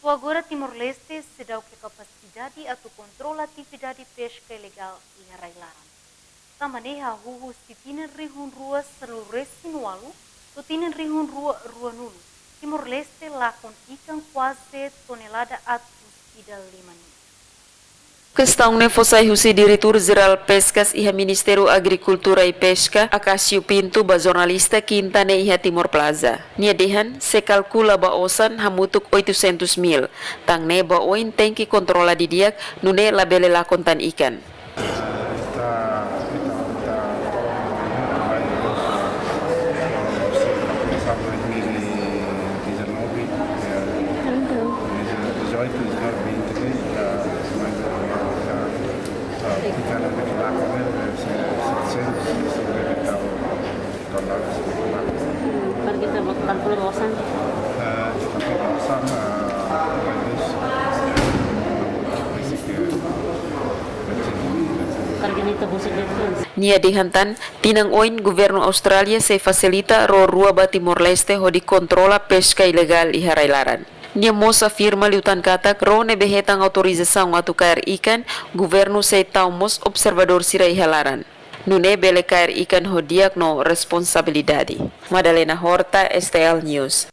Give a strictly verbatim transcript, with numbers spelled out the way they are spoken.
To'o agora Timor-Leste seidauk iha kapasidade atu kontrola atividade peska ilegál iha rai-laran. Tanba ne'e hahú husi tinan rihun rua sanulu resin ualu to'o tinan rihun rua ruanulu, Timor-Leste lakon ikan kuaze tonelada atus ida lima nulu. Kestaun ne'e fó sai husi Diretór Jerál Peskas iha Ministériu Agrikultura i Peska, Acácio Pinto, ba jornalista Kinta ne'e iha Timor Plaza. Nia dehan, se kalkula ba osan hamutuk oitocentos mil. Tan ne'e ba oin tenke kontrola didi'ak, nune'e labele lakon tan ikan. Ita, ita, ita, começar dois mil e dezanove, eh, dezoito, dezanove, vinte, ita, mais ou menos, ita, ita, ita, ita, setecentos e cinquenta e tal dólares. Para kita buat kalkula ba osan? Eh, kalkula ba osan, eh, mais ou menos, eh, Nia dehan tan, tinan oin governu Austrália sei fasilita ró rua ba Timor-Leste hodi kontrola peska ilegál iha rai-laran. Nia mós afirma liután katak ró ne'ebé hetan autorizasaun atu kaer ikan, governu sei tau mós observadór sira iha laran. Nune'e bele kaer ikan ho di'ak no responsabilidade. Madalena Horta, S T L News.